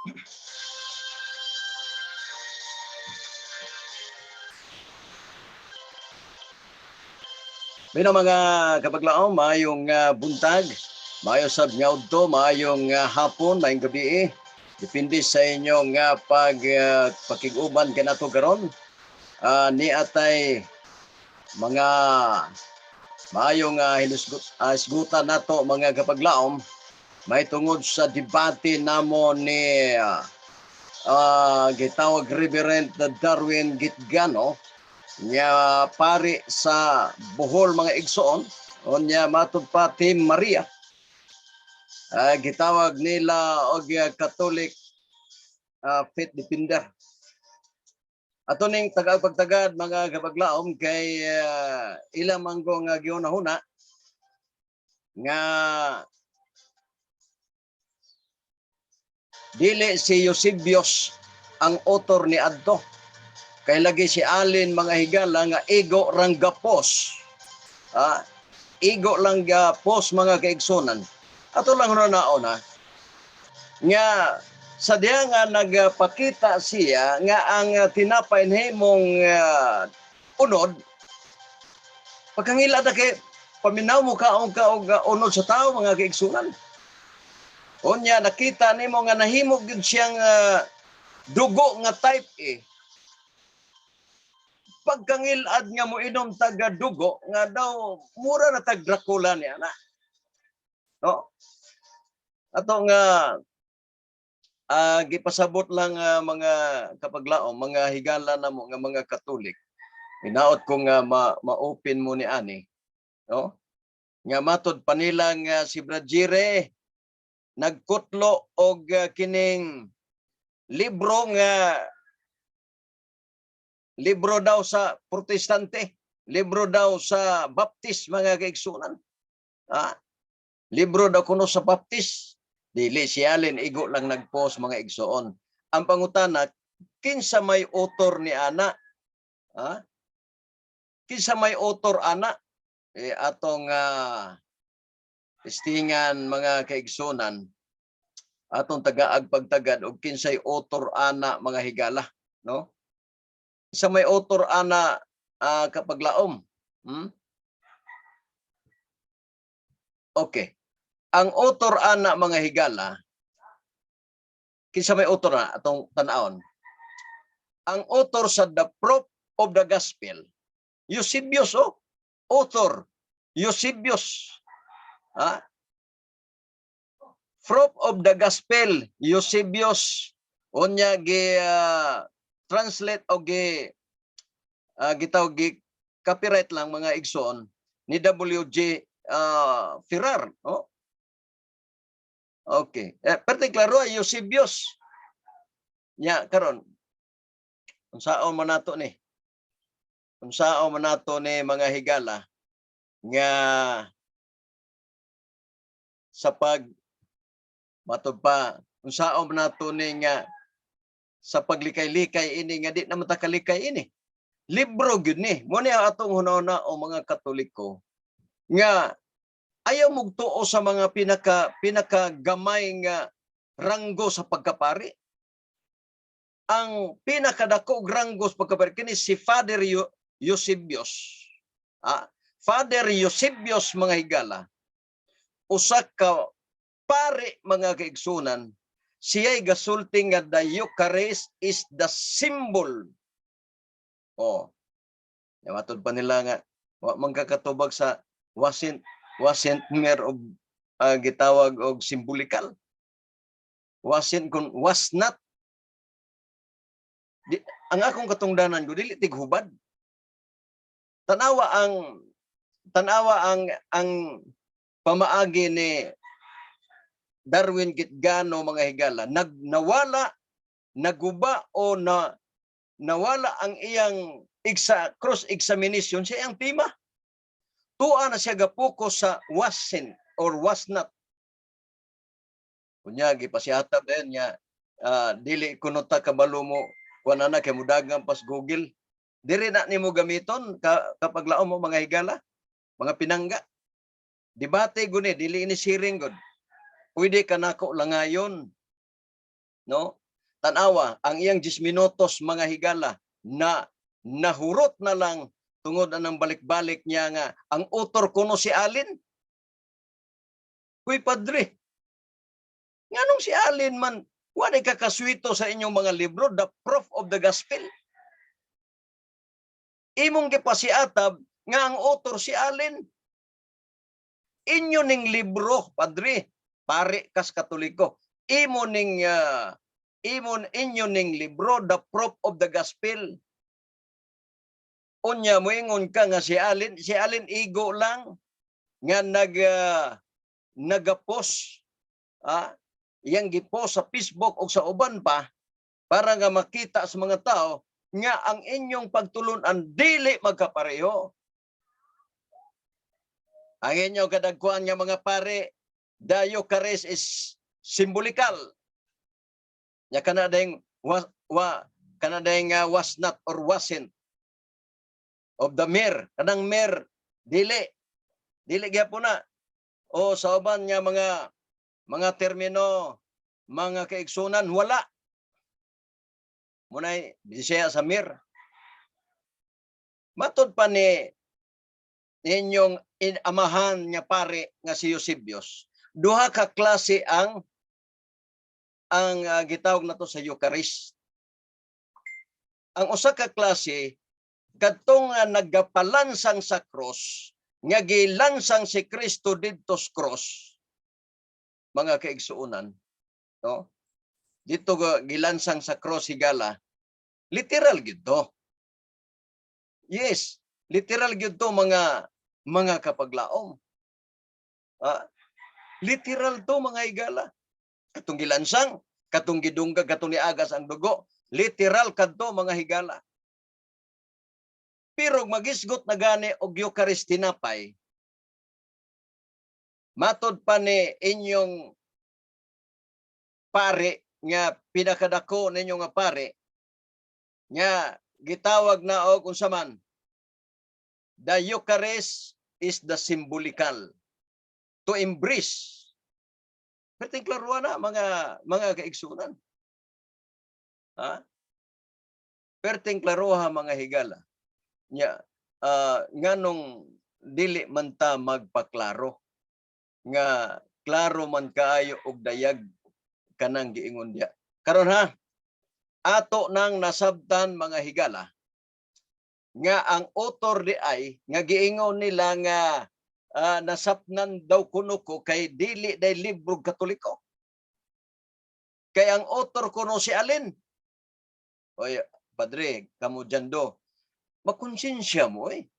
Bino mga kapaglaom, maayong buntag, maayo sab nga udto, maayong hapon, maayong gabi. Depende sa inyong pag pakig-uban kanato karon. Ni atay mga maayong hinusgutan nato, mga kapaglaom, may tungod sa debate namo ni gitawag Reverend Darwin Gitgano nga pari sa Bohol, mga igsoon. Unya matud pa Team Maria, gitawag nila og Catholic faith defender. Ato ning taga pagtagad, mga kapaglaom, kay ila manggo nga gihuna-huna nga dili si Eusebius ang author ni adto kay lagi si Alin, mga higala, nga igo rang gapos. Igo lang gapos, mga kaigsunan. Ato lang naon ha nga sa diya nga nagpakita siya nga ang tinapay nahimong unod. Pagkangila ta kay paminaw mo kaon ka og unod sa tao, mga kaigsunan. Unya nakita nimo nga nahimo gyud siyang dugo nga type A. Pagkangilad nga mo inom taga dugo nga daw mura na tag Dracula niya na, no? Ato nga gipasabot lang, mga kapaglaom, mga higala namo nga mga Katolik, hinaot ko nga ma-open mo ni ani, no? Nga matod pa nila nga si Brad Jire nagkutlo og kining libro nga libro daw sa Protestante, libro daw sa Baptist, mga kaigsunan. Libro daw kuno sa Baptist. Dili si Allen, igo lang nagpost, mga igsoon. Ang pangutana, kinsa may author ni ana? Ha? Kinsa may author ana? Eh, atong testingan, mga kaigsunan, atong tagaag pagtagad og kinsay author ana, mga higala, no? Sa may author ana, kapaglaom. Okay. Ang author ana, mga higala, kinsa may author na atong tan-awon. Ang author sa The Proof of the Gospel, Eusebius, oh. Author Eusebius. Ha? Proof of the Gospel, Eusebius. Unya gi translate o gi gitawag gi copyright lang, mga igsoon, ni W.J. Ferrar, no? Okay. Eh, pero klaro ay Eusebius. Nya karon, unsaon man nato ni? Unsaon man nato ni, mga higala, nga sa pag matod pa, unsaon man nato ni nga sa paglikay-likay ini nga di naman ta kalikay ini? Libro gyud ni. Mo ni ang atong hunahuna o mga Katoliko nga ayaw mugtuo sa mga pinaka pinakagamay nga ranggo sa pagkapari. Ang pinakadako og ranggo sa pagkapari kini si Father Eusebius. Father Eusebius, mga higala, usa ka pare, mga kaigsunan, siya'y gasulti nga the Eucharist is the symbol. Oh. Ya, matod pa nila nga wa man kakatubag sa wasn't mere og gitawag og symbolical. Wasn't kun was not. Di, ang akong katungdanan ko dili tighubad. Tanawa ang pamaagi ni Darwin Gitgano, mga higala, nawala, naguba o na nawala ang iyang cross examination sa iyang tema. Tuwa na siya gapokus sa wasn't or was not. Kunya gipasihatap din nga dili kuno ta kabalo mo kuan na kay mudagan pas Google. Diri na nimo gamiton ka, kapag laom mo, mga higala, mga pinangga. Debate guni, dili ini siring gud. Pwede ka nako langayon. No? Tanawa, ang iyang 10 minutos, mga higala, na nahurot na lang tungod anang balik-balik niya nga ang author kuno si Allen. Uy, padre, nganong si Allen man? Wala ka kaswito sa inyong mga libro, The Proof of the Gospel. Imong gipasiatab nga ang author si Allen. Inyo ning libro, padre, pare kas Katoliko. Imo inyo ning libro, The Proof of the Gospel. Unya moingon ka nga si Allen, si Allen igo lang nga nagapos, iyang gipost sa Facebook o sa uban pa para nga makita sa mga tao nga ang inyong pagtulunan dili magkapareho. Ang inyong kadagkuan nga mga pare, the Eucharist is symbolical. Nya kana dayong wa kana dayong was not or wasn't of the mere, kanang mere, dili gyapon na o sa uban nga mga termino, mga kaigsunan, wala munay Bisaya sa mere. Matod pa ni ninyong amahan nga pare nga si Eusebius, duha ka klase ang gitawag nato sa Eucharist. Ang usa ka klase, kadtong nga nagapalansang sa cross, nga gilansang si Kristo didto sa cross, mga kaigsuonan, no? Dito gilansang sa cross, higala, literal gyud to. Yes, literal gyud to, mga kapaglaom. Literal to, mga higala. Katong gilansang, katong gidunggag, katong niagas ang dugo, literal kadto, mga higala. Pero magisgot na gani og Eucharist tinapay, matod pa ni inyong pare nga pinakadako ninyo nga pare nga gitawag na og unsa man, the Eucharist is the symbolical to embrace. Perting klaruha na, mga kaigsunan. Ha? Perting klaruha, mga higala. Nya nganong dili man ta magpaklaro nga klaro man kaayo og dayag kanang giingon diya. Karon ha, ato nang nasabtan, mga higala, nga ang author di ay nga giingon nila nga nasapnan daw kuno ko kay dili day libro Katoliko. Kay ang author kuno si Allen. Oy, padre, kamo dyan do. Makonsensya mo eh.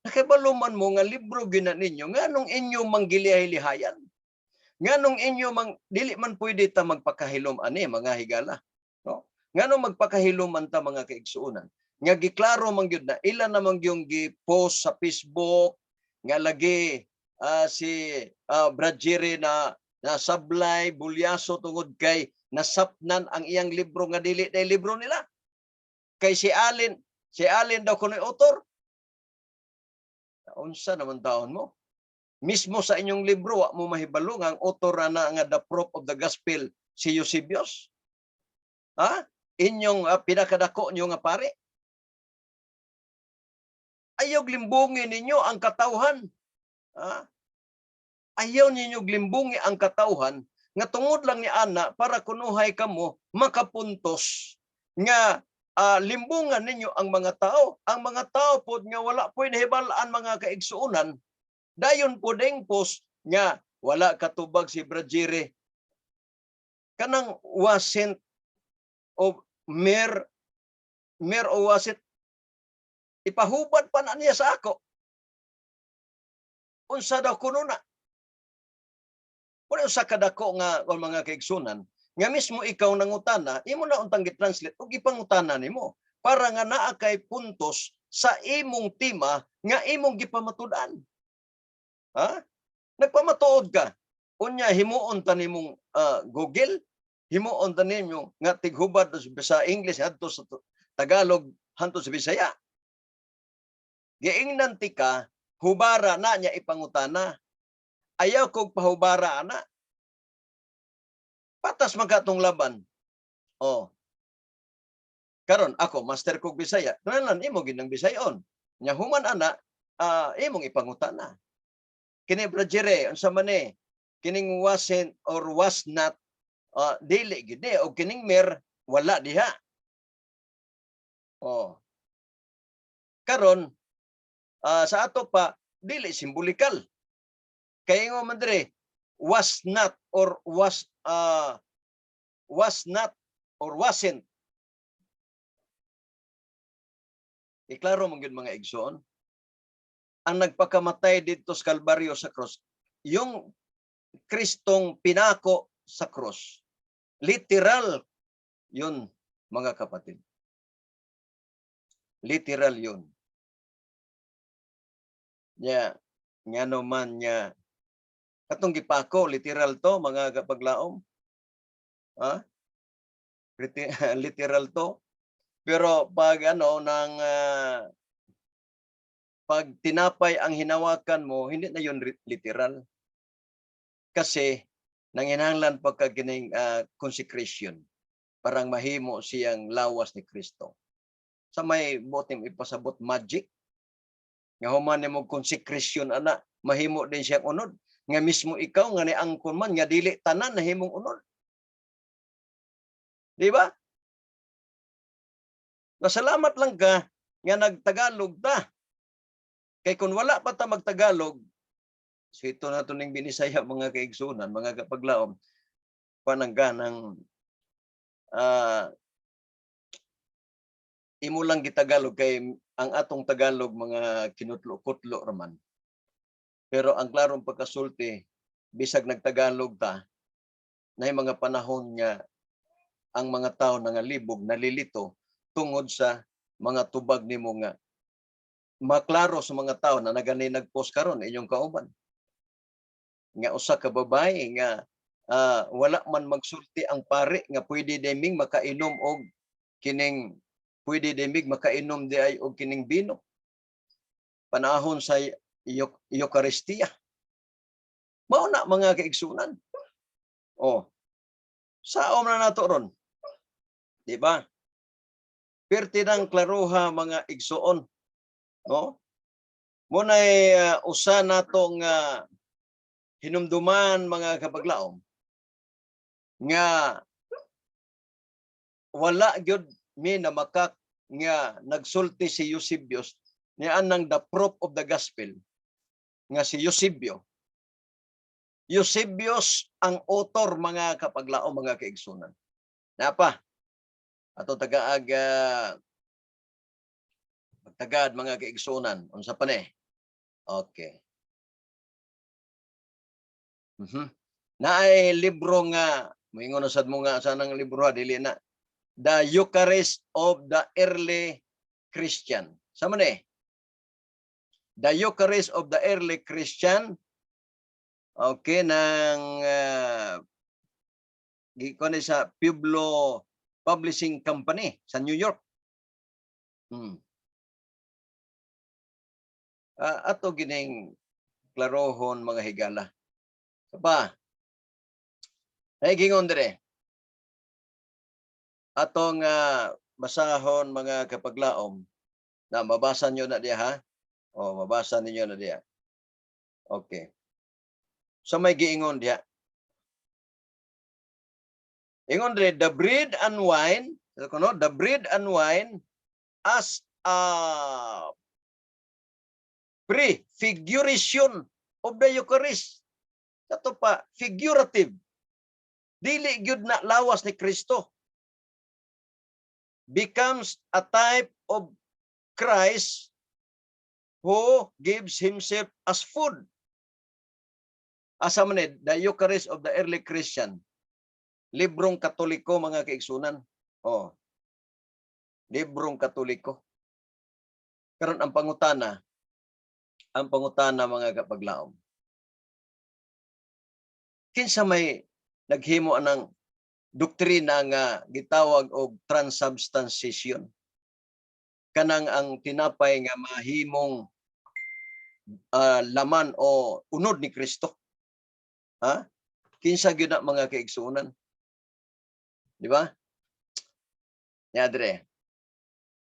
Nakibalo man mo nga libro gina ninyo, nganong inyo manggilihay-lihayan? Nganong inyo mang dili man pwede ta magpakahilom ani, mga higala, no? Nganong magpakahilom man ta, mga kaigsuonan? Nga giklaro man gyud na ila namang yung gi-post sa Facebook nga lagi si Brad Jerry na sablay bulyaso tungod kay nasapnan ang iyang libro nga dili day libro nila. Kay si Allen daw kuno'y author. Unsa naman taon mo? Mismo sa inyong libro, wa mo mahibalo nga ang author na nga The Proof of the Gospel si Eusebius. Ha? Inyong pinakadako nyo nga pare. Ayaw limbungi ninyo ang katawhan. Ha? Ayaw ninyo limbungi ang katawhan nga tungod lang ni ana para kunuhay kamo makapuntos nga limbungan ninyo ang mga tao. Ang mga tao pod nga wala po'y nahibalaan, mga kaigsuonan, dayon po ding post nga wala katubag si Brad Jerry. Kanang wasn't o mere, mere o wasn't, ipahubad pa na niya sa ako. Unsa daw kuno na? Wala usa kadako nga kon mga kaigsunan nga mismo ikaw nangutana, imo na untang gi-translate ug ipangutana nimo para nga naa kay puntos sa imong tema nga imong gipamatud-an. Ha? Nagpamatuod ka. Unya himuon ta nimong Google, himuon ta ninyo nga tighubad sa English adto sa Tagalog hanto sa Bisaya. Giingnan ti ka, hubara na niya ipangutana. Ayaw kog pahubara ana. Patas man katong laban. Oh. Karon ako, master kog Bisaya. Kinahanglan imo gyud ng Bisayon. Nya human ana, imong ipangutana. Kini, Brad Jere, unsa man ni? Kining wasn't or was not, dili gyud ni, og kining mere wala diha. Oh. Karon sa ato pa, dili simbolikal. Kay ingon man dire, was not or was not or wasn't. Iklaro man gyud, mga igsoon. Ang nagpakamatay dito sa Kalbaryo sa cross, yung Kristong pinako sa cross. Literal yun, mga kapatid. Literal yun. Nya, ngano man niya katong gipako, literal to, mga kapaglaom. Ha? Literal to. Pero pag ano nang pag tinapay ang hinawakan mo, hindi na yun literal. Kasi nanginahanglan pagka kining consecration, parang mahimo siyang lawas ni Kristo. Sa may butim ipasabot magic nga human nimo consecration ana, mahimo din siyang unod nga mismo ikaw nga niangkon man nga dili tanan nahimong unod. Di ba? Masalamat lang ka nga nagtagalog ta. Kay kung wala pa ta magtagalog, so ito na to ning binisaya, mga kaigsunan, mga kapaglaom, panangganang imo lang gitagalog kay ang atong Tagalog mga kinutlo-kutlo raman. Pero ang klarong pagkasulti, bisag nagtagalog ta, na mga panahon nga ang mga tao nangalibog, nalilito tungod sa mga tubag nimo nga maklaro sa mga tao na nagani nagpost karon inyong kauban nga usa ka babae nga wala man magsulti ang pare nga pwede deming makainom og kining, pwede demig makainom di ay og kining bino panahon sa Eucharistia. Mao na, mga kaigsunan. Oh, saom na nato ron, di ba? Perti ng klaruha, mga igsuon, no? Muna'y usa natong hinumduman, mga kapaglaom, nga wala gyud mi na makak nga nagsulti si Eusebius ni anang The Proof of the Gospel nga si Eusebio. Eusebius ang author, mga kapaglaom, mga kaigsunan. Napa ato tagaag pagtagad, mga kaigsunan, unsa pa ni? Okay. Naay libro nga moingon na sad mo nga sa nang libro ha, dili na The Eucharist of the Early Christian. Sa man eh? The Eucharist of the Early Christian. Okay, nang gikuan ni sa Pueblo Publishing Company sa New York. Ato gining klarohon, mga higala. Pa. Ay gingon dire. Atong basahon, mga kapaglaom, na mabasa nyo na diya ha. O mabasa ninyo na diya. Okay. So may giingon diya. Ingon dire, the bread and wine, kuno, the bread and wine as a prefiguration of the Eucharist. Kato pa, figurative. Dili gyud na lawas ni Kristo. Becomes a type of Christ who gives himself as food. Asa man ni? The Eucharist of the Early Christian. Librong Katoliko, mga kaigsunan. Oh. Librong Katoliko. Karon ang pangutana, mga kapaglaom. Kinsa may naghimo anang doktrina nga gitawag og transubstantiation? Kanang ang tinapay nga mahimong laman o unod ni Kristo. Ha? Kinsa gyud na, mga kaigsuonan? Di ba? Yadre.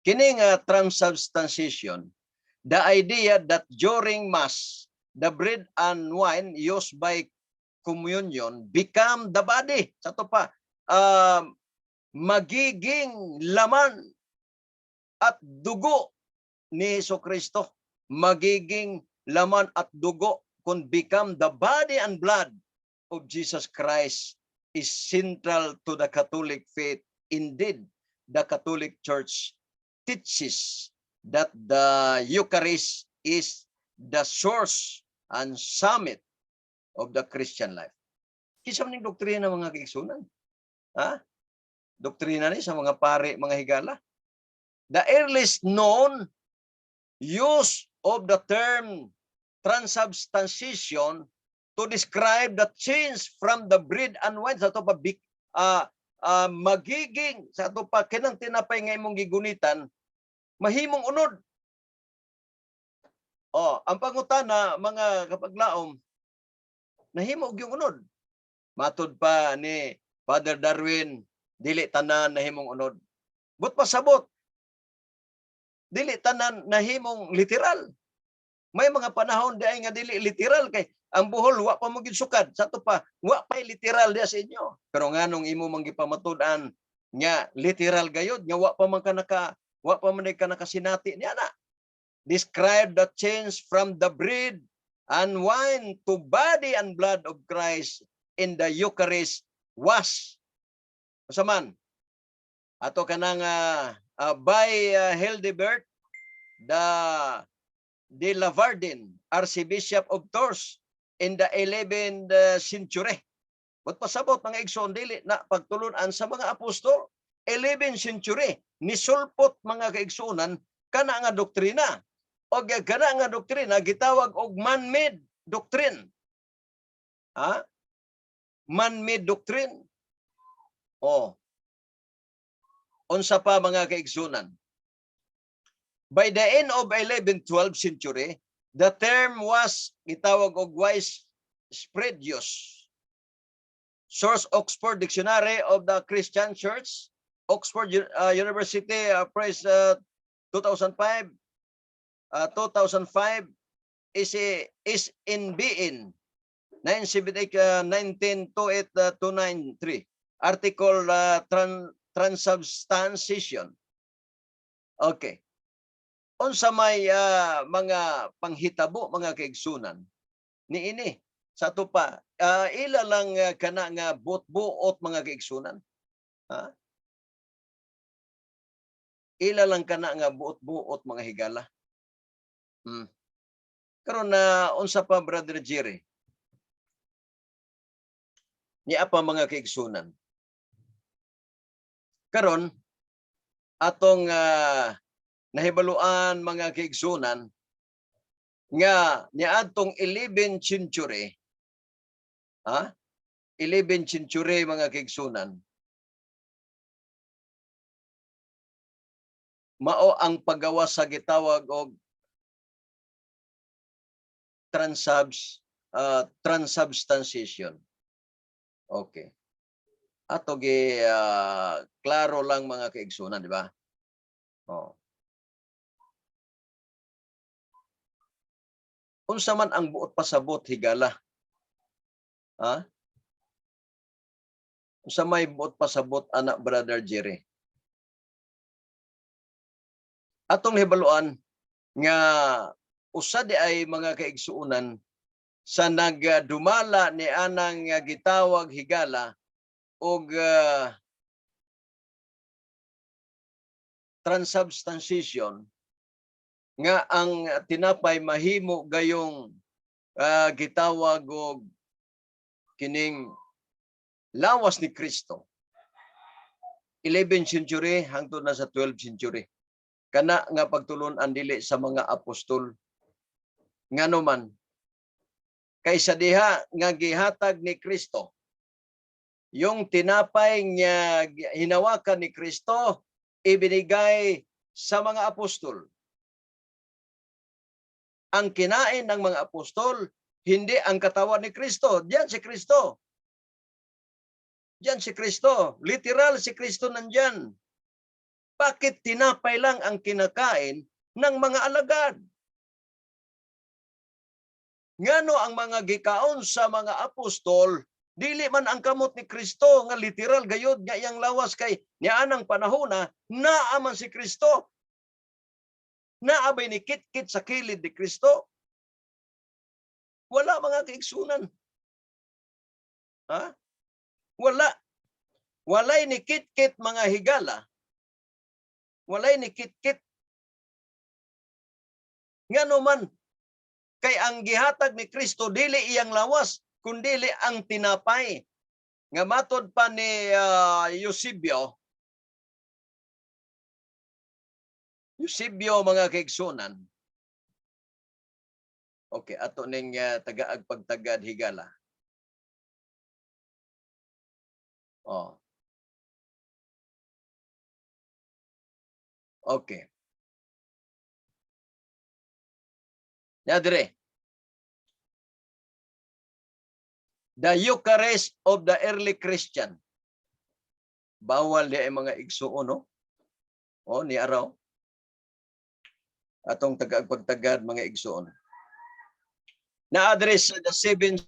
Kini nga transubstantiation, the idea that during Mass, the bread and wine used by communion become the body. Sa ato pa, magiging laman at dugo ni Hesus Kristo. Magiging laman at dugo kung become the body and blood of Jesus Christ is central to the Catholic faith. Indeed, the Catholic Church teaches that the Eucharist is the source and summit of the Christian life. Kinsa man ning doktrina, mga kaigsunan? Ha? Doktrina ni sa mga pare, mga higala. The earliest known use of the term transubstantiation to describe the change from the bread and wine, sa ato pa magiging, sa ato pa, kinang tinapay nga imong gigunitan mahimong unod. Oh, ang pangutana, mga kapaglaom, nahimo og yung unod? Matud pa ni Father Darwin, dili tanan nahimong unod. But pasabot, dili tanan nahimong literal. May mga panahon di ay nga dili literal kay ang buhol wa pa mo gid sukad. Sa ato pa, wa pay literal diya sa inyo. Pero nganong imo man gipamatud-an nga literal gayod nga wa pa man ka nakasinati niya na? Describe the change from the bread and wine to body and blood of Christ in the Eucharist was usa man ato kanang by Hildebert the de Lavardin, Archbishop of Tours in the 11th century. But pasabot, mga igsoon, dili na pagtulunan sa mga apostol. 11th century nisulpot, mga kaigsuonan, kana nga doktrina. Og kana nga doktrina gitawag og man-made doctrine. Ha? Man-made doctrine. Oh. Unsa pa, mga kaigsunan? By the end of 11th 12th century, the term was gitawag og widespread use. Source: Oxford Dictionary of the Christian Church, Oxford University Press, 2005, 2005 is a, is in BN 978 1928 293 article, transubstantiation. Okay. Unsa may mga panghitabo, mga kaigsunan, niini? Sa ato pa, ila lang kana nga buot-buot, mga kaigsunan. Ha? Ila lang kana nga buot-buot, mga higala. Karon na, unsa pa, Brother Jerry? Niya pa, mga kaigsunan. Karon atong nahibaluan, mga kaigsunan, nga niadtong 11th century, ha, 11th century, mga kaigsunan, mao ang paggawa sa gitawag og transubstantiation. Okay, ato gi klaro lang, mga kaigsunan, di ba? Oh. Unsa man ang buot pasabot, higala? Ha? Unsa may buot pasabot ana, Brother Jerry? Atong hibaluan nga usa di ay, mga kaigsuonan, sa nagdumala ni anang gitawag, higala, og transubstantiation nga ang tinapay mahimo gayong gitawag og kining lawas ni Kristo, 11th century hangtod na sa 12th century. Kana nga pagtulon-an dili sa mga apostol. Ngano man? Kaysa diha nga gihatag ni Kristo yung tinapay nga hinawakan ni Kristo, ibinigay sa mga apostol. Ang kinain ng mga apostol, hindi ang katawan ni Kristo. Diyan si Kristo. Diyan si Kristo. Literal si Kristo nandyan. Bakit tinapay lang ang kinakain ng mga alagad? Ngano ang mga gikaon sa mga apostol dili man ang kamot ni Kristo nga literal gayod nga iyang lawas, kay nianang panahona naa man si Kristo? Naa bay ni kitkit sa kilid ni Kristo? Wala, mga kaigsunan. Ha? Wala. Walay ni kitkit, mga higala. Walay ni kitkit. Ngano man kay ang gihatag ni Kristo dili iyang lawas kundili ang tinapay. Nga matod pa ni Eusebio, Eusebio, mga kaigsunan. Okay, ato ning tagaag pagtagad, higala. Oh. Okay. Ya dire. The Eucharist of the early Christian. Bawal di ay mga igsuon, no? O, ni araw. Atong tagaag pagtagad, mga igsuon. Na-address sa the 7th